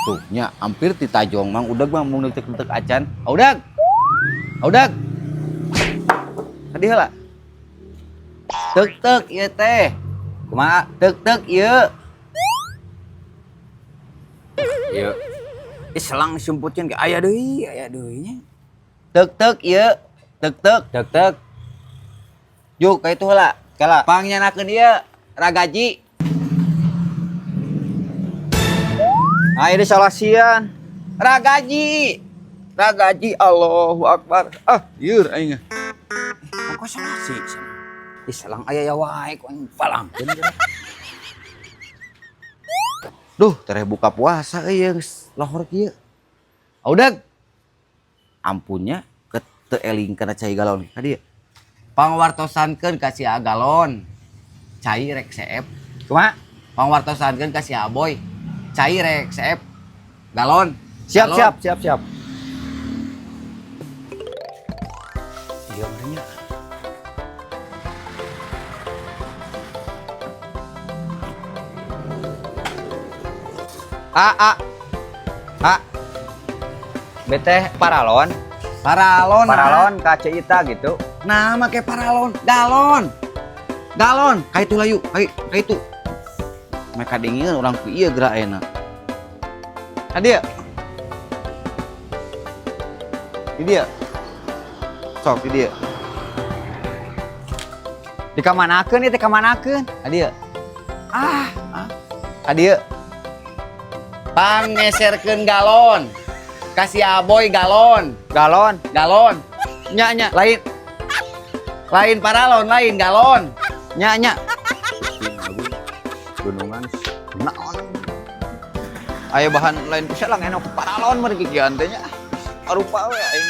Tuh, nya hampir ti tajong Mang Udag mah mun neutek-neutek acan. Udag. Udag. Tadi heula. Tek-tek ieu teh. Kumaha? Tek-tek ieu. Ieu. Ih selang sumputkeun ge aya deui nya. Tek-tek ieu. Tek-tek. Tek-tek. Yuk, ka itu heula. Kala. Pangnyandakeun ieu ragaji. Ah, ini salasian. Ragaji. Ragaji Allahu Akbar. Ah, ieur aing. Kok salasi? Ih selang aya ya wae ku aing palangkeun. Duh, tereh buka puasa euy geus lohor kieu. Udah. Ampunnya ke teu eling kana cai galon ka dieu. Pangwartosankeun ka si Agalon. Cai rek seep. Kumaha? Pangwartosankeun ka si Aboy. Cai rek seep. Galon. Siap, Galon. siap, siap, siap. Iya, merenya. A, A. A. BT paralon. Paralon. Paralon ka Ita gitu. Nah, make paralon, galon. Galon, ka itu layu, ka itu. Mereka dingin orang ku ieu gerak enak. Ka dieu. Di dieu. Sok di dieu. Dikamanakeun ieu teh kamanakeun? Ka dieu. Ah, Ka dieu. Pangmeserkeun galon. Kasih Aboy galon, galon. galon. Nya nya Lain lain paralon, lain galon. Nya nya. Gunungan naon. Aya bahan lain ku selang enak paralon mah kikian teh nya. Arupa we aing.